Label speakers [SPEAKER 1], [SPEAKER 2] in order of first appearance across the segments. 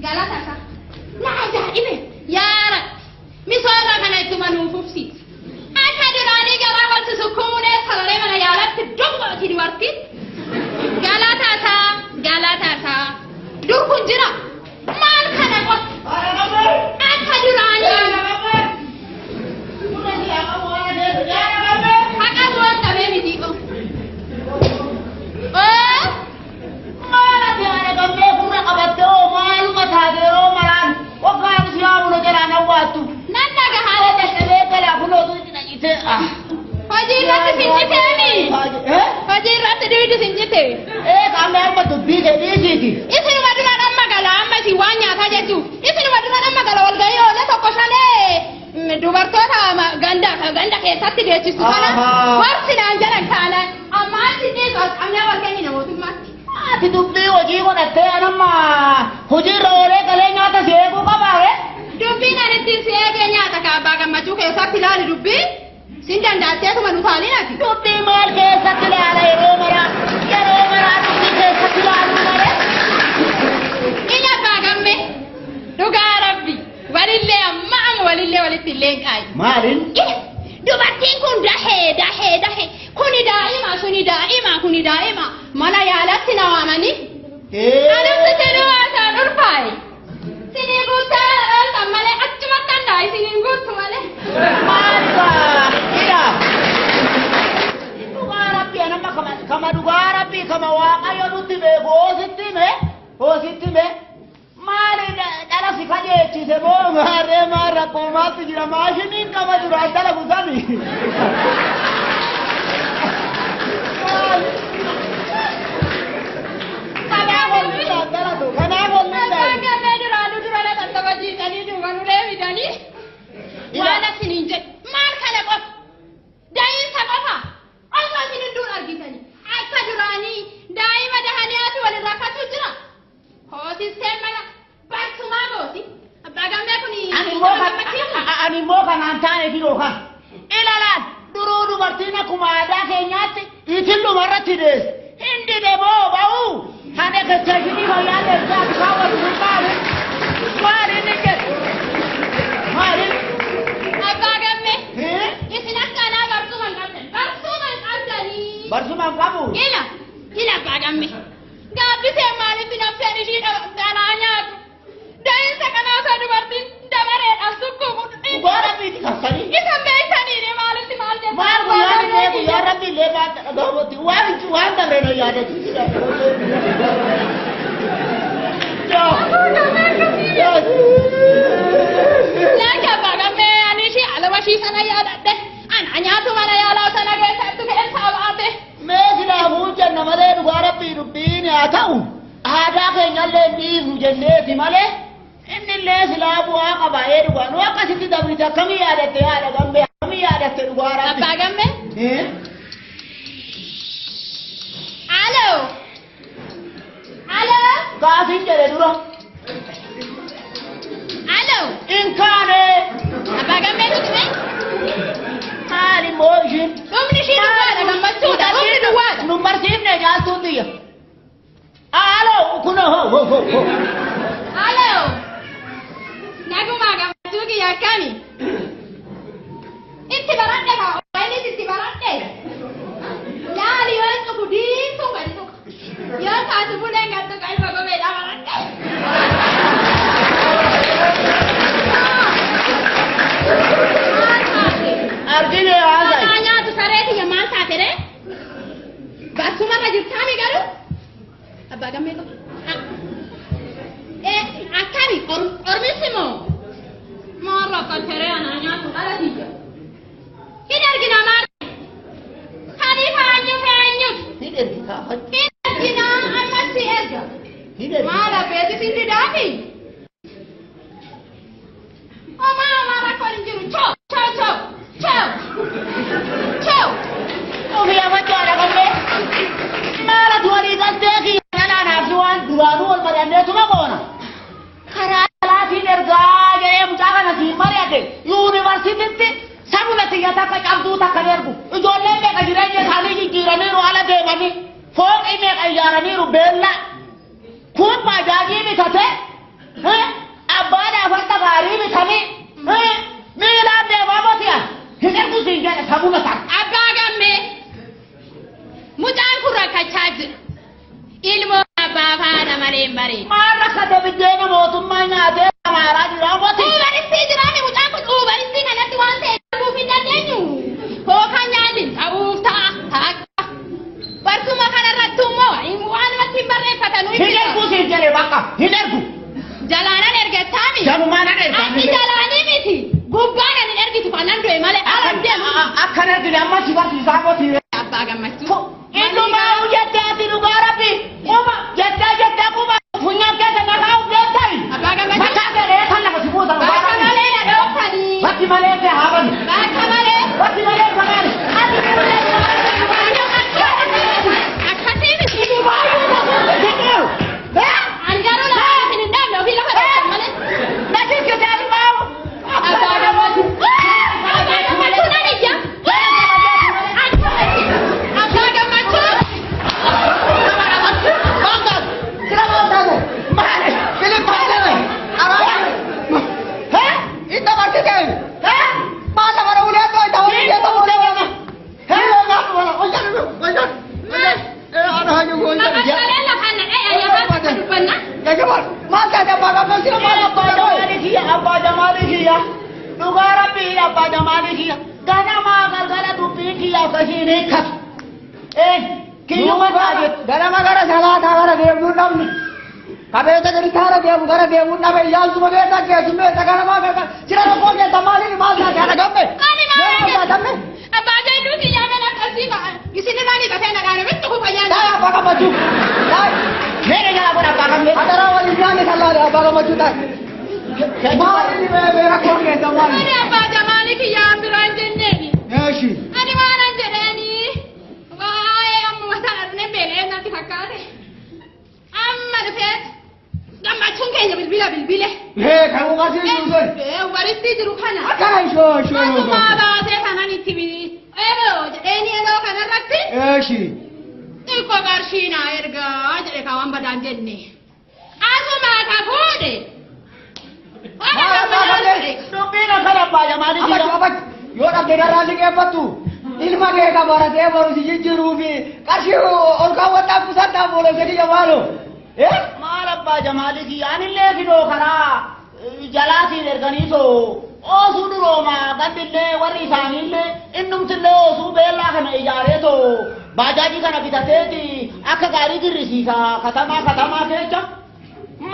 [SPEAKER 1] Galata isaa. Na ajaa'ibe yaa Rabbi misooma kana ittuma nuuf fufsiisi. Akka duraanii garaa wal susukkuumuun eessa mana yaalatti doggooti dubartiin. Galata isaa galata isaa. Dur kun jira. Maal kana qofa? Akka duraanii. Haqa bu'aan dhabee miti.
[SPEAKER 2] Maal ati haadha gammee gurra qabattee hoo maaluma taate yeroo maraan waggaan si haamuna jalaan hawwaattu.
[SPEAKER 1] Nan dhagahaa.
[SPEAKER 2] Dadhabee galaa kunootu itti dhaqite.
[SPEAKER 1] Hojii irratti sin citeemi. Hojii irratti dhiidi sin cite.
[SPEAKER 2] Ee qaamni harma dubbii kee dhiisiiti.
[SPEAKER 1] Isinuma duraan amma gala amma isin waan nyaataa jechuuf. Isinuma duraan amma gala walgahii oolee tokko shalee dubartoota ganda ganda keessatti geessistu kana warsinaan jedhan kaanaan amma achi dhiisu as qabnee wal kennina mootummaatti.
[SPEAKER 2] Ati dubbii hojii godhattee anamma hojiirra oolee galee nyaata si eeguu qabaa?
[SPEAKER 1] Dubbiin ani ittiin si eegee nyaata kaabbaa gammachuu keessatti ilaali dubbii. Sin dandaatteetuma nu taaliin ati.
[SPEAKER 2] Dubbii maal keessatti ilaala yeroo maraa yeroo maraa dubbii keessatti ilaaluu malee.
[SPEAKER 1] Ija abbaa gamme dhugaa Rabbi walillee amma amma walillee walitti illee hin qaayi.
[SPEAKER 2] Maaliin?
[SPEAKER 1] Dubartiin kun dahee dahee dahee kuni daa'ima suni daa'ima kuni daa'ima mana yaalatti na waamanii. Anumti sinuu haasaan ulfaaye. Sinii guuttee dhaltan malee achumatti handaa'i siniin guuttu malee.
[SPEAKER 2] Maal gaa ila. Dhugaa Rabbi anamma kama dhugaa Rabbi kama Waaqayyo nutti beeku hoositti hime hoositti hime maali dhala si kajeechise moo maarree maal rakkoo maaltu jira maashiniin qaba duraan dalagu sani. Kanaaf ol duraan dalagu kanaaf ol
[SPEAKER 1] Abbaan
[SPEAKER 2] duraan.
[SPEAKER 1] gammee duraanuu dura lafa taphachiisanii duuba nulee fidanii. Waan asiniin jedhu maal kana qofa da'iinsa qofa osoo isin hunduun argitanii akka duraanii daa'ima dahanii ati walin rakkatu jira. Hoosisteen mana barsumaa gooti. Abbaa gammee kun
[SPEAKER 2] Ani immoo kanaan taane firoo kan ilalaan duruu dubartiin akkuma aadaa keenyaatti itilluma irratti deesse. Hin dide moo ba'uu hane kechashinii fayyaa deessee ati kaawwatu sun maali? Maali inni jedhu? Maali?
[SPEAKER 1] Abbaa gammee isin akka anaa barsuuma hin qabdan barsuuma hin qabdanii.
[SPEAKER 2] Barsuuma hin qabu.
[SPEAKER 1] Ila ila abbaa gammee gaabbisee maaliif nafseen ishii ganaa nyaatu? Da'iinsa kanaa osoo dubartiin dabareedhaan sukkuumu.
[SPEAKER 2] Dhugaa Rabbiiti kassanii.
[SPEAKER 1] Isa beektaniini maalitti maal jettan?
[SPEAKER 2] Maal guyyaan illee guyyaan Rabbi illee maal dhagahuutti waan waan dabree na yaadachiisa.
[SPEAKER 1] Leenca abbaa gammee ani ishii alama ishii sana yaadadhe. Ana nyaatu mana yaalaa sana keessattu keessaa baate.
[SPEAKER 2] Mee silaafuu jenna malee dhugaa Rabbii dubbiin haa ta'u aadaa keenyallee dhiifnu jenneeti malee innillee silaa bu'aa qaba ee dhugaa nu akkasitti dabrite akkamii yaadatte haadha gammee akkamii yaadatte dhugaa Rabbi.
[SPEAKER 1] Abbaa gammee. Alo. Alo.
[SPEAKER 2] Gaafin jedhe dura.
[SPEAKER 1] Alo.
[SPEAKER 2] In kaane.
[SPEAKER 1] Abbaa gammee tuqime.
[SPEAKER 2] Maal immoo ishiin?
[SPEAKER 1] Dhumni ishii duwwaadha gammachuudha. Dhumni duwwaadha.
[SPEAKER 2] Nu barsiifne jaaltuun biyya. Alo kunoo ho ho ho ho.
[SPEAKER 1] Alo. Nagumaa gammachuu kiyya akkami? Itti baradhe kaa onlaayiniis itti baradhe. Laali yoo tuqu diimtuu gadi tuqa. Yoo taatu bulee gad tuqa ilma gobeedhaa baradhe. Maal taate?
[SPEAKER 2] Argine haasayi.
[SPEAKER 1] Anaa nyaatu saree kiyya maal taate ree? Barsumarra jirtaami garuu? Abbaa gammee qofa. Akkami qormisi moo? Maal rakkatteree anaa nyaatu dhala kiyya. Hin argina maal? Kaniif eenyu eenyutu?
[SPEAKER 2] Hin ergi kaafadhu.
[SPEAKER 1] Hin argina ammas si erga.
[SPEAKER 2] Hin ergi.
[SPEAKER 1] Maal abbeeti sin didaafi? Homaa homaa rakkoon hin jiru. Choo choo choo choo choo.
[SPEAKER 2] Ofii afachuu haadha gammee. Maal ati walii galtee kiyya dhala anaaf si waan duraanuu wal mari'anneetuma goona. Karaa alaatiin ergaa jedhee mucaa kana siin mari'ate yuunivarsiititti sabula tiyya takka cabduu takka hin ergu. Ijoolleen meeqa jireenya isaanii jijjiiraniiru ala deemanii fooqii meeqa ijaaraniiru beella. Kun baajaajii bitate jedha sabuma ta'a.
[SPEAKER 1] Abbaa gammee mucaan kun rakkachaa jira. Ilmoo abbaa faana malee hin bareedu.
[SPEAKER 2] Maal rakkate biddeena mootummaa nyaatee amaaraa jira moti.
[SPEAKER 1] Uubaritti jiraame mucaan kun uubaritti kanatti waan ta'e arguuf hin dandeenyu. Hookaan nyaatin ta'uuf ta'a ta'a. Barcuma kanarratti immoo waanumatti hin barreeffatanu.
[SPEAKER 2] Hin ergu siin jedhe bakka hin ergu.
[SPEAKER 1] Jalaanan ergettaami.
[SPEAKER 2] Jalumaan erga.
[SPEAKER 1] Ati jalaanii miti. Gubbaan ani ergitu kanan du'e malee ala deemu.
[SPEAKER 2] Akkan ergine amma si barsiisaa moti.
[SPEAKER 1] Abbaa gammachuu.
[SPEAKER 2] Innumaa jettee ati dhugaa rabbi. Uma jettee jettee kuma funyaan keessa nagaa ubbeettayi.
[SPEAKER 1] Abbaa gammachuu.
[SPEAKER 2] Bakka galee kan lafa si buusan dhugaa
[SPEAKER 1] Bakka
[SPEAKER 2] rabbi.
[SPEAKER 1] malee na dhooftanii.
[SPEAKER 2] Bakki malee see haa banu.
[SPEAKER 1] Bakka malee.
[SPEAKER 2] Bakki malee samaani. Ati fuullee
[SPEAKER 1] Akkasii miti.
[SPEAKER 2] Jedheeru.
[SPEAKER 1] Ani garuu lafa isin hin dhaabne ofii lafa dhooftan malee.
[SPEAKER 2] Na jirkite adumaa.
[SPEAKER 1] Abbaa gammachuu. Abbaa gammachuu nan iyya. Abbaa gammachuu. Maqaan malee lafaan na dha'e ayyaana akka dubbanna.
[SPEAKER 2] Abbaa Jamaalii kiyya dhugaa rabbii abbaa Jamaalii kiyya ganamaa galgala dubbii kiyya akkasiin hiikkatu. Kiyyuma taate.
[SPEAKER 3] Ganama gara salaataa gara deemuun dhabne. Kabeeta kiristaana deemu gara deemuun dhabe iyyaaltuma beekta keessummeessa ganamaa galgala jira tokkoo keessa maaliin maal taate haadha gamme.
[SPEAKER 1] Ani maal
[SPEAKER 3] Maal taate?
[SPEAKER 1] Abbaa jaalluu kiyyaa mana akkasii isinirraa ni qatee nagaan ofitti kufayyaan.
[SPEAKER 3] Taa'e abbaa gammachuu. Taa'e.
[SPEAKER 2] Meeshaa jala godha abbaa gammee.
[SPEAKER 3] Hadaraa waliin nyaanni sallaale abbaa gammachuu taa'e. Maaliin rakkoon keessa maali?
[SPEAKER 1] Ani abbaa jamaalii kiyyaa biraan jenneeni.
[SPEAKER 3] Eeshi.
[SPEAKER 1] Ani waanan jedheeni. Waa'ee amma sana dhufnee beela'ee natti fakkaate. Amma dhufee gammachuun keenya bilbila bilbile.
[SPEAKER 3] Hee kan uumaa jiru sun.
[SPEAKER 1] Walitti jiru kana.
[SPEAKER 3] Akkana ishoo ishoo.
[SPEAKER 1] Masumaa baasee kanan itti Eeboo jedheeni yeroo kanarratti.
[SPEAKER 3] Eeshi.
[SPEAKER 1] Xiqqoo qarshii naa ergaa jedhe kaawwan badaan jenne. Asumaa ka fuudhe.
[SPEAKER 2] Dubbiin akkana abbaa Jamaalii
[SPEAKER 3] Abachu
[SPEAKER 2] kiyya.
[SPEAKER 3] abachu yoo dhabde darraa liqeeffattu ilma kee ka baratee baru si jijjiiruu fi qarshii ol kaawwadhaan qusadhaan boolese kiyya maalo.
[SPEAKER 2] Maal abbaa Jamaalii kiyya anillee fidoo karaa jalaatiin erganii too oosuu durooma gandillee warri isaaniillee innumtillee oosuu beellaa kana ijaaree too baajaajii kana bitateeti akka gaarii girrisiisa katamaa katamaa keessa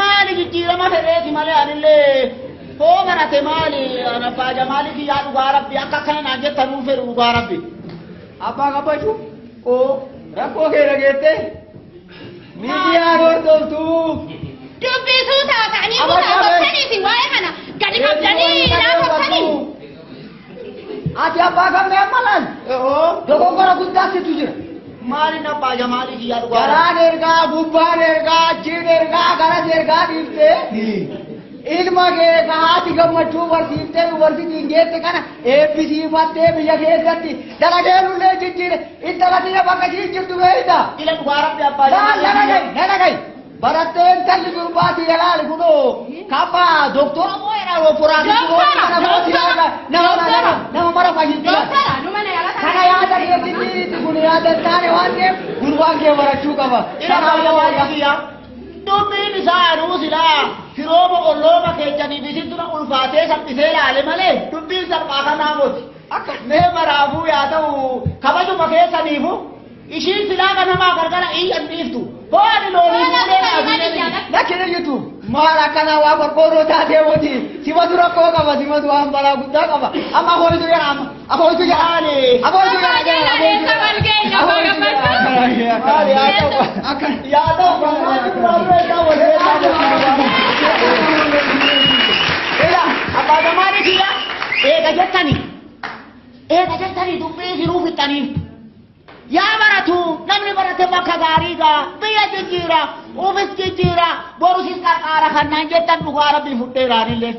[SPEAKER 2] maali jijjiirama fedheeti malee anillee hoo barate maali abbaa Jamaalii kiyyaa dhugaa rabbi akka akkana naan jettanuu fedhu dhugaa rabbi.
[SPEAKER 3] Abbaa gammachuu oo rakkoo kee dhageette miidiyaan hordoftuu.
[SPEAKER 1] Dubbisuu taatanii muraasofsanii waa'ee kana gadi qabdanii laafofsanii.
[SPEAKER 3] Ati abbaa gammee amma laal dogoggora guddaa situ jira.
[SPEAKER 2] Maaliin abbaa Jamaalii kiyyaa dhugaa rabbi.
[SPEAKER 3] Garaan ergaa gubbaan ergaa achiin ergaa garas ergaa dhiiftee ilma kee ka haati gammachuu barsiiftee yuunivarsiitiin geette kana eebbisiifattee biyya keessatti dalageenullee jijjiire intala tiyya bakka isiin jirtu beeyta.
[SPEAKER 2] Ila dhugaa rabbi abbaa
[SPEAKER 3] Laal
[SPEAKER 2] Jamaalii
[SPEAKER 3] na
[SPEAKER 2] kiyya.
[SPEAKER 3] dhaga'i na dhaga'i barattee intalli durbaatii ilaali kunoo kappa doktora moo jedhaa
[SPEAKER 1] Doktora,
[SPEAKER 3] nama nama mara fayyisila.
[SPEAKER 1] Doktara nu mana yaala
[SPEAKER 3] Kana yaada keetti kun yaada hin taane waan ta'eef gurbaan kee barachuu qaba.
[SPEAKER 2] Ila abbaa Jamaalii kiyya. Dubbiin isaa anuu silaa firooma ollooma keessaniif isin dura ulfaatee salphisee ilaale malee dubbiin salphaa kanaa moti. Akka mee maraafuu yaa ta'u kabajuma keessaniifu ishiin silaa kanamaa gargara iyyan dhiiftu. Hoo ani loonii fuudhee naafii
[SPEAKER 3] Lakkin iyyutu maal akkanaa waa qorqoorroo taatee moti simatu rakkoo qaba simatu waan balaa guddaa qaba amma afooyitu jedha amma afooyitu jedha
[SPEAKER 2] Maali?
[SPEAKER 3] afooyitu jedha
[SPEAKER 2] Maali yaa ta'u
[SPEAKER 3] akka
[SPEAKER 2] yaa ta'u maali duraanuu eegaa wal Ila abbaa Jamaalii kiyya eega jettanii eega jettanii dubbii isinuu fixxanii. Yaa baratu namni barate bakka gaarii gaa biyya jijjiira ufis jijjiira borusis qarqaara kannaan jettan dhugaa rabbii fudheeraanillee.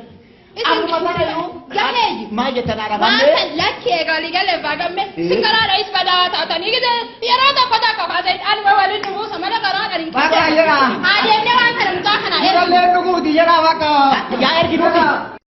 [SPEAKER 2] Akkuma sana iyyuu
[SPEAKER 1] Gameeyyi.
[SPEAKER 2] maal jettan haadha
[SPEAKER 1] Waan
[SPEAKER 2] gammee?
[SPEAKER 1] kan lakki eegalii galee abbaa gammee si karaadha is badaa taatanii gide yeroo tokko tokko kaasee anuma waliin dhufuusa mana karaadha hin
[SPEAKER 3] Bakka jedha.
[SPEAKER 1] Haa deemnee waan kana mucaa kana ergu.
[SPEAKER 3] Ijoolleen dhuguuti jedha bakka.
[SPEAKER 2] Yaa ergi.